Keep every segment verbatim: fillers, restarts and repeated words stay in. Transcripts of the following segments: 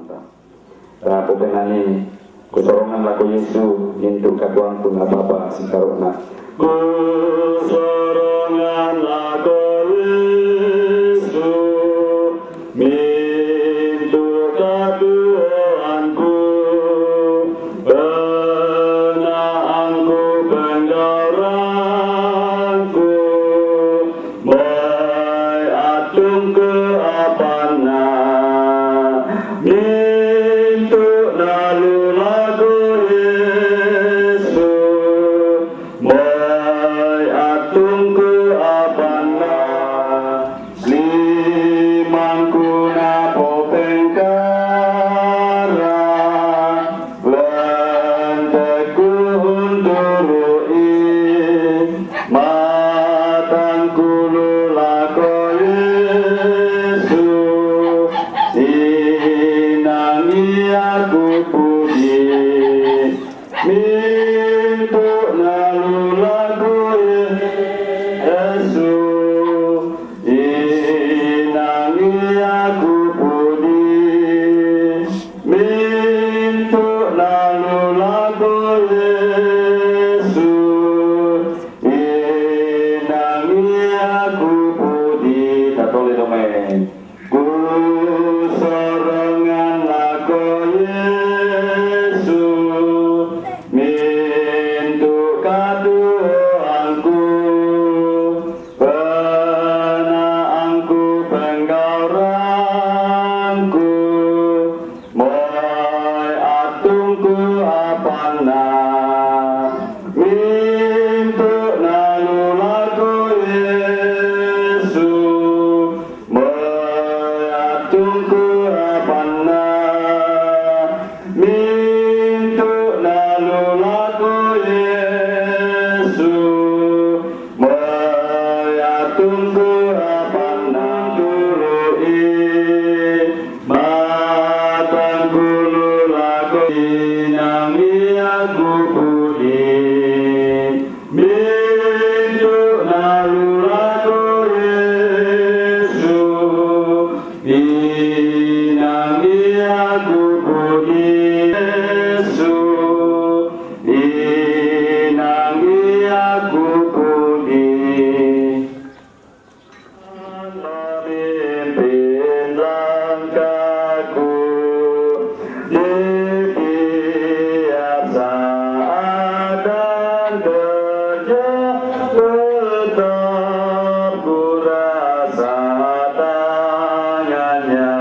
Nah, popenani, kusorongan lako Yesu, mintu' kaduangku na baba sitaru'na. Kusorongan lako Yesu, mintu' katuoanku, penaangku, penggauranku, moi attungku apanna, mintu' nalu lako Yesu, moi attungku apanna, limangku napopengkara, lentekku unturu'i, matangku lu lako Yesu, inangi aku pudi, mintu' nalu lako Yesu, inangi aku pudi, mintu' nalu lako Yesu, inangi aku pudi. Tatole domain. Kusorongan lako Yesu, mintu' katuoanku, penaangku, penggauranku, moi attungku apanna, mintu' nalu lako Yesu, moi attungku apanna, mintu' nalu lako Yesu, moi attungku apanna, turu'i, matangku lu lako, inangi aku pudi, mintu' nalu lako Yesu, inangi aku pudi Yesu, inangi aku pudi. Memimpin langkahku di tiap saat dan kerja, tetap ku rasa tangannya.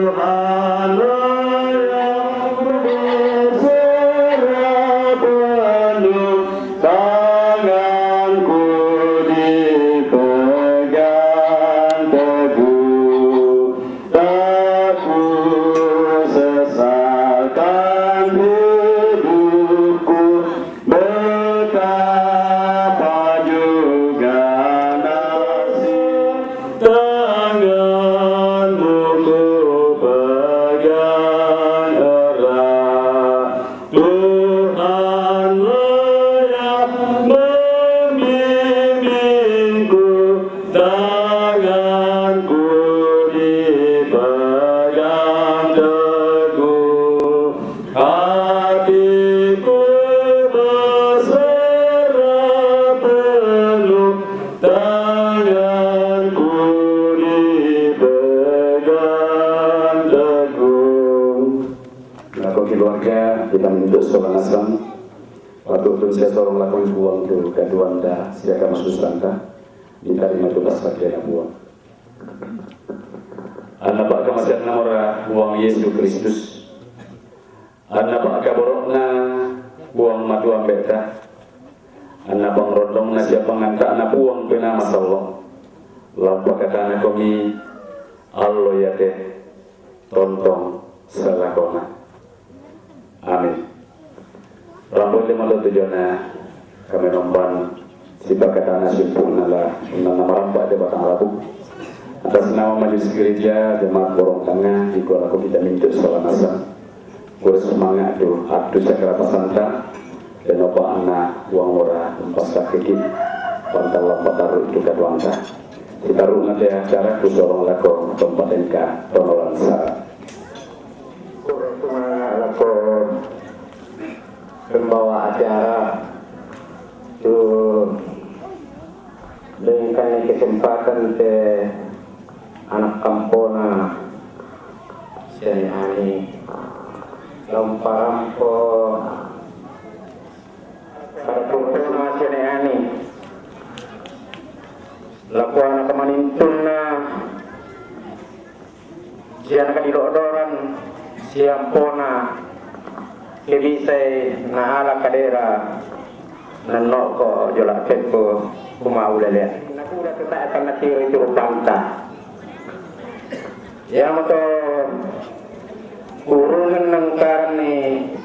Tuhanlah yang berserah penuh, tanganku dipegang teguh, tak ku sesalkan hidupku. Betapa juga nasib, tanganmu ku pegang erat. Tuhanlah yang membimbingku, tanganku dipegang teguh. Hatiku berserah penuh, tanganku dipegang teguh. Lako keluarga, kita mintu' sola nasang. Waktu tu sia sorong lako buang tu kaduanta, sia kamasusanta, ditarima tu passakkena buang. Anna pa'kamaseanna mora Puang Yesu Kristus, anna pa'kaboro'na Puang Matu Ambe'ta, anna pangrondongna sia panganta'na Puang Penaa Masallo', la umpakatanakomi allo iate tontong salakona. Amin. Rampo te mato tujuanna kami nomban sipakatana simpu'na la undanna marampa' te batang rabu. Atas nama Majelis Gereja Jemaat Borong Tanga, iko lako kita mintu' sola nasang. Kurang semangat tu, attu sia karapasanta, dan opa anna uang ora umpassakiki, pantallang pataru' tu kaduanta. Sitaru'na te acara kusorong lako tempat engka tonolan sara. Tante anak kampona siane ani, lam parampo kampona siane ani, lakuana kamanintunna siana kadilodoran siampona, ke bisai naala kadera nannoko jola pekko kumaulele. Nakuda tetae panna tiro itu rupanta. Yamato urungan nangkarni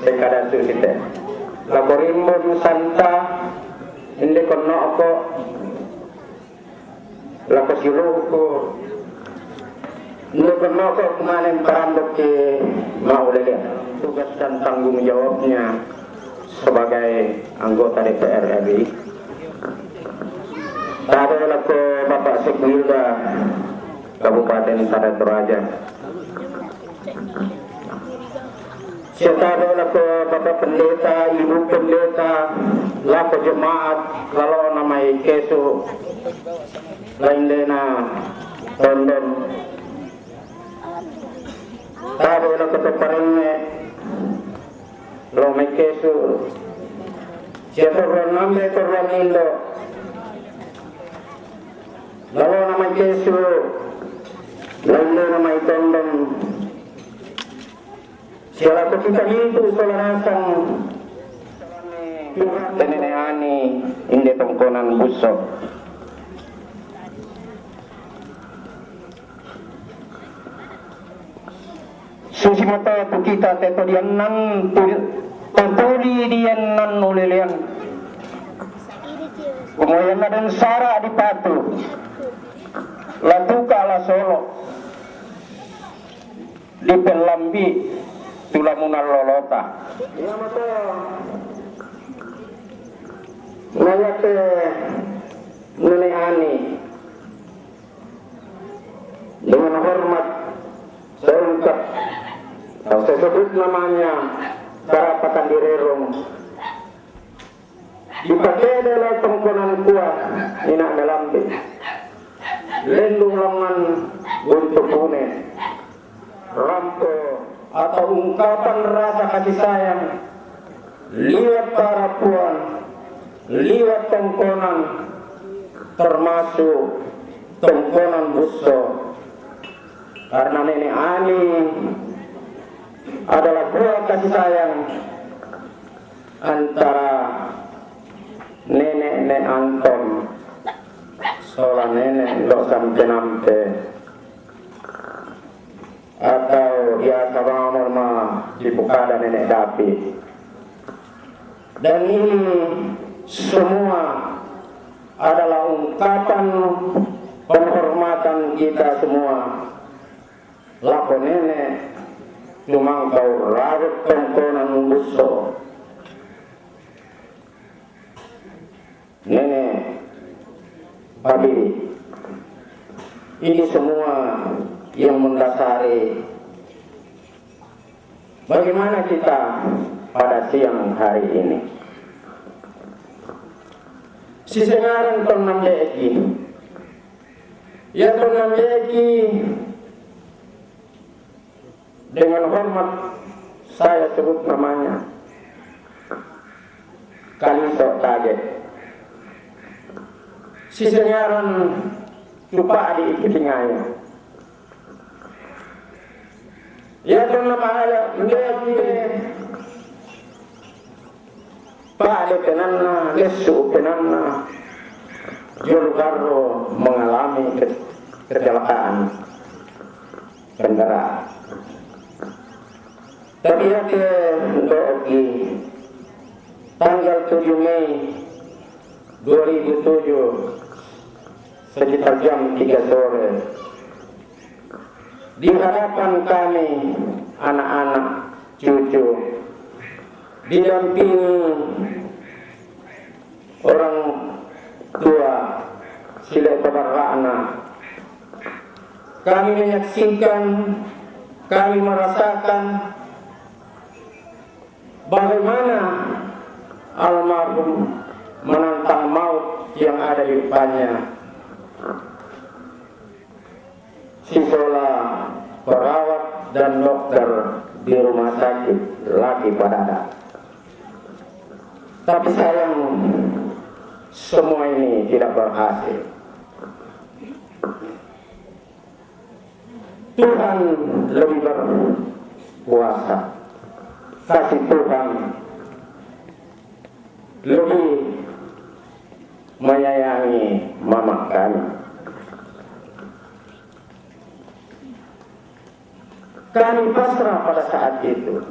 sekada susite. Lakorimbon santa inde konnoko lako siuluku. Ndu pernoko kumanen parandok ke mau lele tugas dan tanggung jawabnya sebagai anggota D P R R I. Tado lako Bapak Sekwilda Kabupaten Tanah Toraja. Setado lako Bapak Pendeta, Ibu Pendeta, lako jemaat, lalo namai kesu laindena tondon. Tado lako teparenge lo mai kesu. Siapa ruang nambe ke ruang indo. Lalo namai kesu laindena mai tondon. Siala ko kita mintu sola nasang tenene ani inde tongkonan buso. Susi mata tu kita teto diannan tu, tutuli diannan ulelean. Kemudian ada sara dipatu. Latuka la solo. Dipellambi tulamunan lolota. Iya mata. Nayate Nene Ani dengan hormat seungkap atau saya sebut namanya Karapatan Direrong. Dipakede la tongkonan kua ina melambe. Lendung lengan buntu pune. Rampo atau ungkapan rasa kasih sayang liwat parapuan, liwat tongkonan, termasuk tongkonan buso. Karena Nene Ani adalah buah kasih sayang antara nenek Nek Anton sola nenek Ndok Sampe Nampe, atau biasa bangun ma dipukada nenek Dapi. Dan ini semua adalah ungkapan penghormatan kita semua. Lako nene tumangkau raruk tongkonan buso. Nene Pabili, ini semua yang mendasari bagaimana kita pada siang hari ini. Sisengaran tonnang leki. Ya tonnang leki dengan hormat saya sebut namanya Kaliso Tage. Sisengaran tupa di ikitingaya. Ya tonnang mahala leki. Pade penanna, lesu penanna, Jolu Garro mengalami ke-, kecelakaan kendaraan. Tapi ya ke doki tanggal tujuh Mei dua ribu tujuh sekitar jam tiga sore di hadapan kami anak-anak, cucu, didampingi orang tua sila pabarra'na. Kami menyaksikan, kami merasakan bagaimana almarhum menantang maut yang ada di depannya. Sisola perawat dan dokter di rumah sakit Laki Padada. Tapi sayang, semua ini tidak berhasil. Tuhan lebih berkuasa. Kasih Tuhan lebih menyayangi mama kami. Kami pasrah pada saat itu.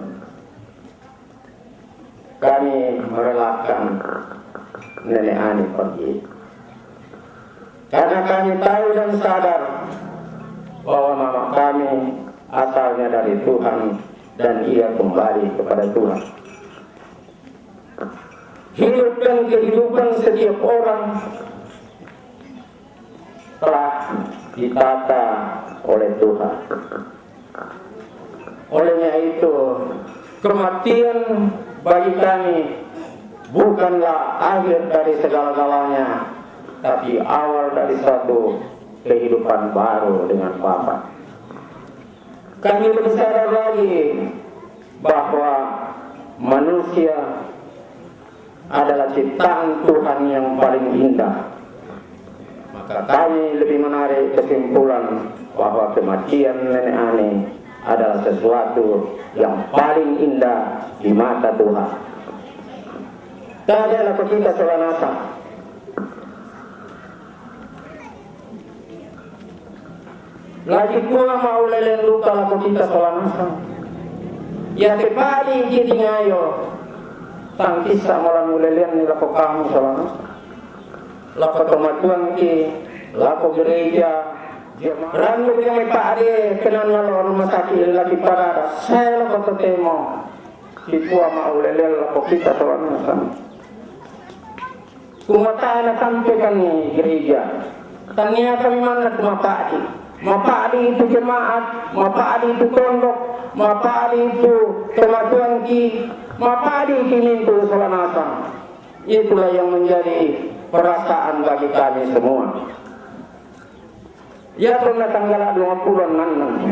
Kami merelakan Nenek Ani pergi. Karena kami tahu dan sadar bahwa mama kami asalnya dari Tuhan dan ia kembali kepada Tuhan. Hidup dan kehidupan setiap orang telah ditata oleh Tuhan. Olehnya itu, kematian bagi kami bukanlah akhir dari segala-galanya, tapi awal dari satu kehidupan baru dengan Bapa. Kami lebih sadar lagi bahwa manusia adalah ciptaan Tuhan yang paling indah. Maka kami lebih menarik kesimpulan bahwa kematian Nenek Ani adalah sesuatu yang paling indah di mata Tuhan. Tadi laku kita Solanasa. Lagi pula mau lelen luka laku kita Solanasa. Ya tepadi kiti ngayo. Tangkisa molan ulelen ni laku kamu Solanasa. Laku tomatuan ki, laku gereja. Randu kami pade kenan ngalo rumah sakit Laki Padada. Saya laku totemo. Kipua mau lelen laku kita Solanasa. Kumatana sampe kani gereja. Tania kami manna kumapadi. Mapadi itu jemaat, mapadi itu tondok, mapadi itu kematuan ki, mapadi itu mintu Solanasa. Itulah yang menjadi perasaan bagi kami semua. Yato na tanggala dua puluh enam.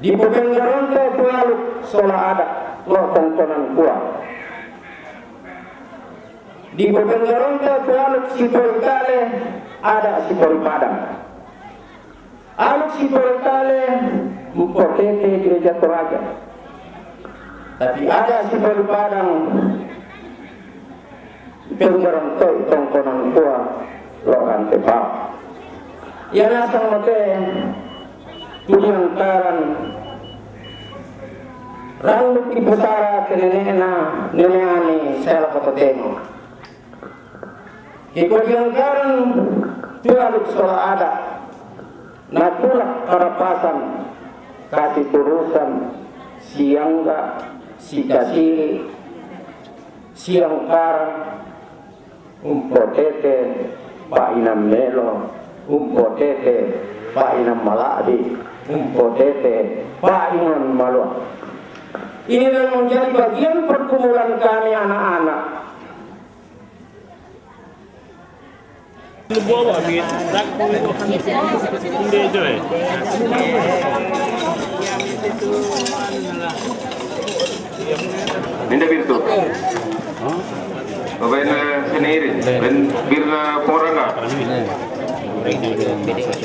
Di pepenggaronto tu Aluk Sola Adat lo tongkonan kua. Di pepenggaronto tu Aluk Sipori Kale, Adat Sipori Padang. Aluk Sipori Kale, Mpotete Gereja Toraja. Tapi Adat Sipori Padang, penggaronto tongkonan kua lo rante pau. Ia nasang mate tudiang karan randuk ipusara ke nenekna, Nenek Ani sela kota temo. Iko diang karan tu Aluk Sola Adat. Natulak karapasan kasi turusan siangga sikasiri. Siang karan, Mpotete, Pak Inam Melo, Mpotete, Pak Inam Maladi, Mpotete, Pak Ingon Malua. Inilah yang menjadi bagian pergumulan kami anak-anak. Minda birtu. Babaina sendiri, ben birna poranga.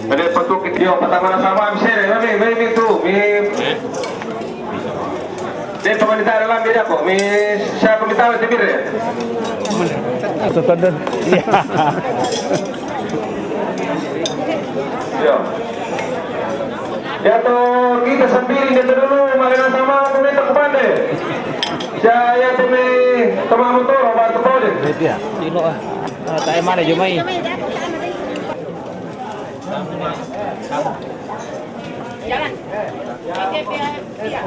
Ada patuk dia pertama sama misere, kami, kami itu, mi. Dia pemerintahan dalam beda kok, mi. Siapa minta lebih beda? Atau tanda. Iya. Ya. Ya to kita sendiri dia dulu, malena sama aku minta ke pande. Saya ya tumi toma motor, obat tu pande. Iya. Tilo ah. Ah, tak emang aja mai. Jalan. Oke, biar, biar.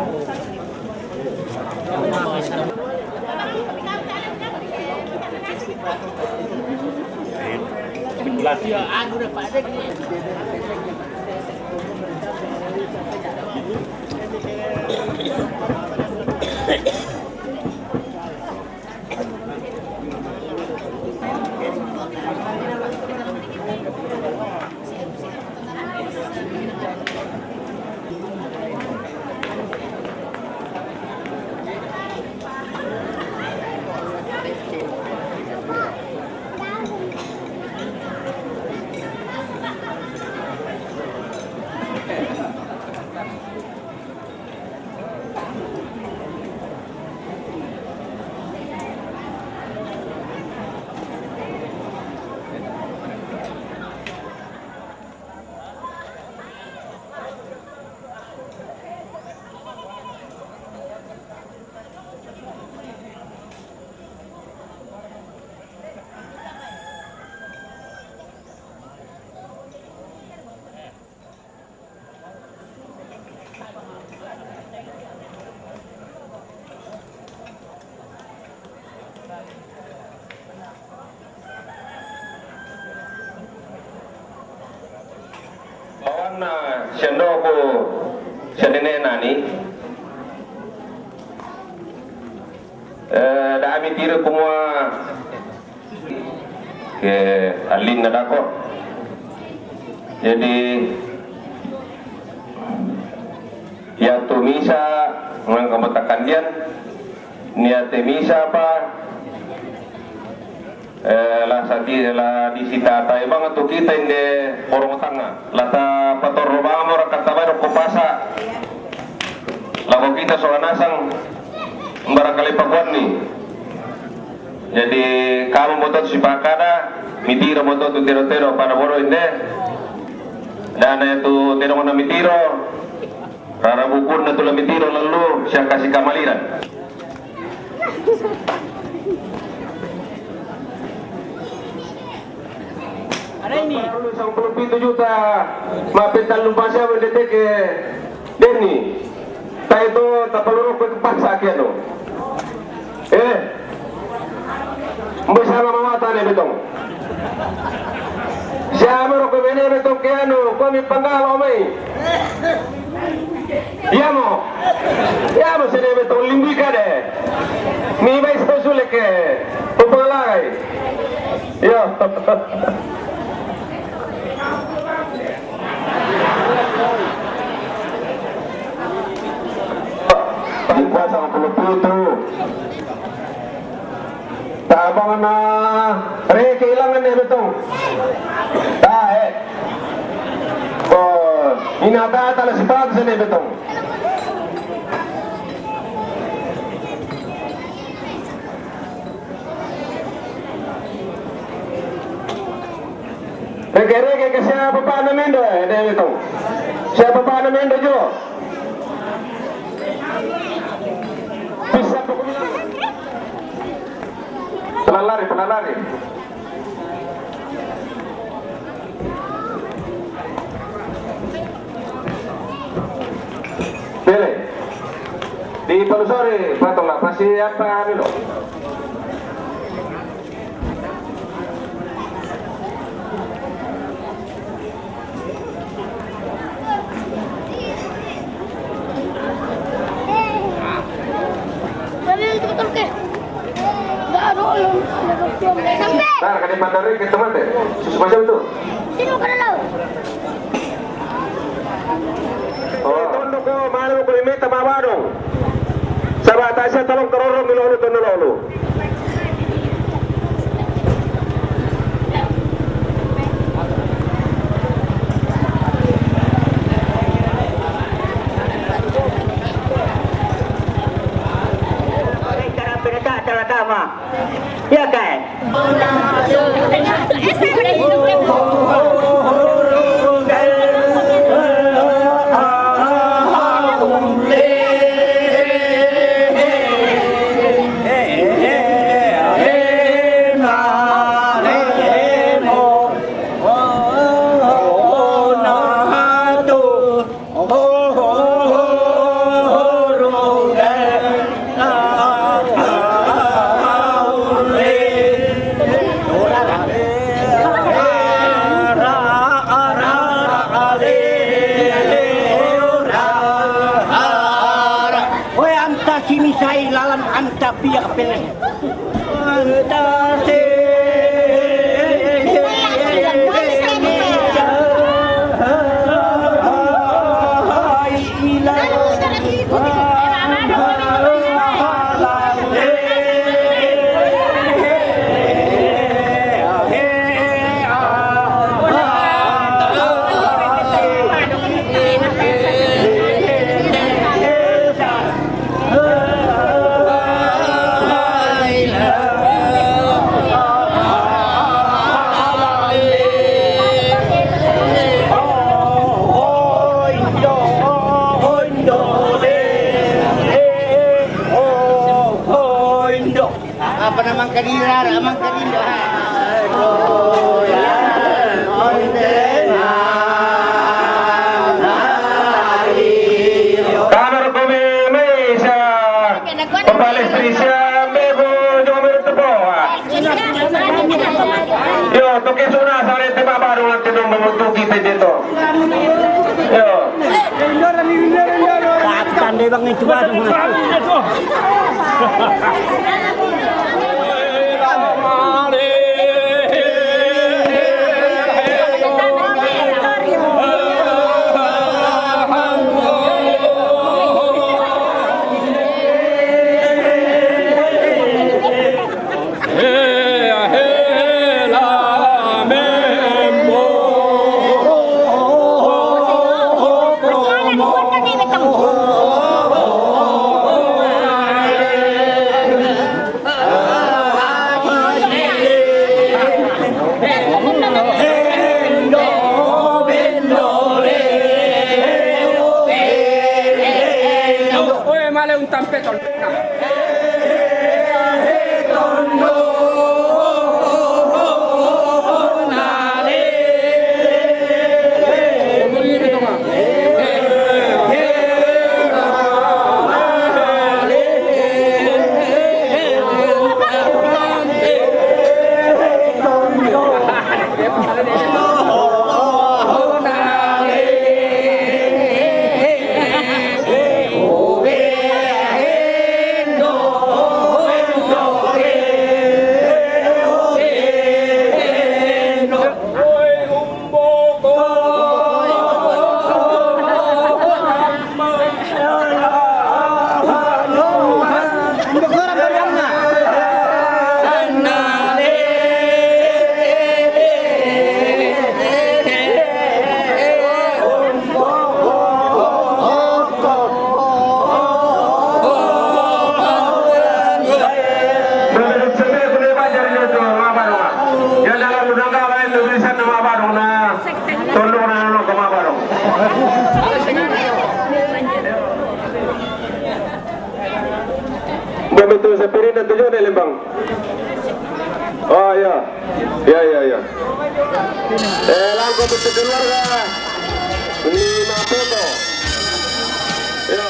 Na, siando ko, siande ne nani. Eh, da ami tiro kumua ke alin na dako. Jadi, ya tu misa ngangka matakandian, niate misa apa, Eh, la sati, la disitatai bang tu kita inde porong tanga. La tapatorro bang mo raka tabai roko pasa. Lako kita sola nasang barangkali pakuanni. Jadi kamu moto tu sipakada, mitiro moto tu tiro-tiro pada boro inde. Dana tu tiro mana mitiro. Rara bukunna tu la mitiro lalu, siang kasih kamaliran. Ada ini. Sampulo pitu juta, mape tallu pasa mendeteke Denny. Tai to tapaluroko paksa kiano. Eh. Mbe sama mawata ne betong. Siamo roko mene betong kiano, ko mi panggalo mai. Iamo. Iamo sene betong limbi kade. Mi bai sosule ke. Pepalagai. Yo. Di kuasa puluh pitu. Tabang na reke ilangan ne betong. Tahe. Oh, ina tata la sipatu sene betong. Reke-reke ke siapa pa na mendo, eh, deh, betong. Siapa pa na mendo jo? Bisa pokoknya. Tenang lari, tenang lari. Bele. Di Palusore, patong lah, pasti apa anu lo? Nah, kada pandare ke teman deh. Susu macam tu. Sino kada lau. Oh. Tondo ko, mana ko limeta babadong. Saba tasa talong karoro milolo tondo lolo. Cara penata, cara tama. Ya, kan? Oe, anta sinisai lalan anta piak pelen. Apa nama kadira, nama kadira? Kamar kome mai sa papalestri sa mebo jomir tepoa. Yo, toke suna sare te babaru nanti dong memutuki te jeto. Lebang itu baru. Oe, male un tampeton. Begitu sepiring dan tujuh dari Lembang. Oh, ya. Ya, ya, ya. Eh, langkau betul keluarga. Lima foto. Ya.